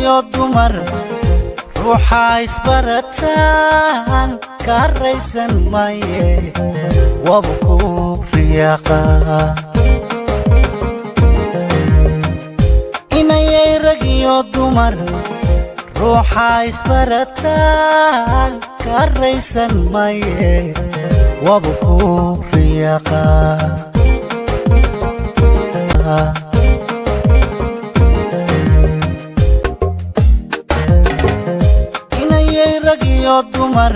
iyo dumar ruuxa isbarataan ka raysan maye, wabu ku riyaaqa. Inayay rag iyo dumar ruuxa isbarataan ka raysan maye, wabu ku riyaaqa. Inayay rag iyo dumar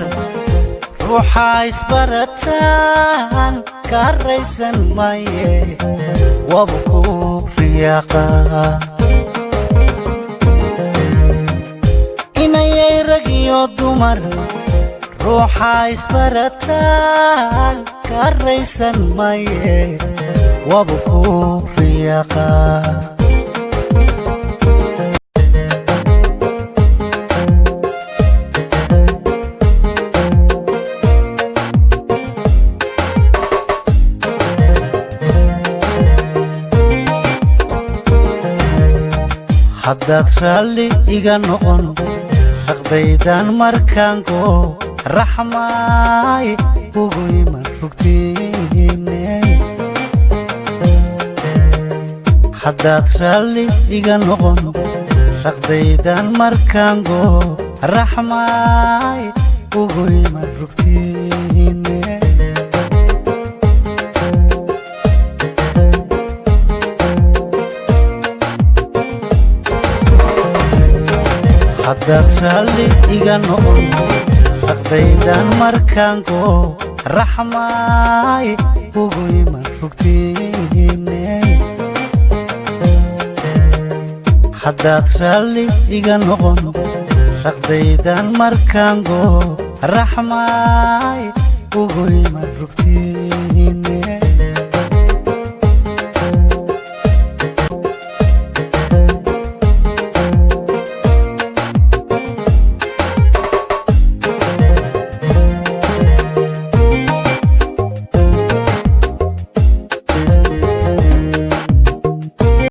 ruuxa isbarataan ka raysan maye, wabu ku riyaaqa. Inayay rag iyo dumar ruuxa isbarataan ka raysan maye, wabu ku riyaaqa. Haddaad raalli iga noqon raqdaydan markaan goo, raxmaay ugu iman rugtiine. Haddaad raalli iga noqon raqdaydan markaan goo, raxmaay ugu iman rugtiine. Haddaad raalli iga noqon raqdaydan markaan goo, raxmaay ugu iman rugtiine. Haddaad raalli iga noqon raqdaydan markaan goo, raxmaay ugu iman rugtiine.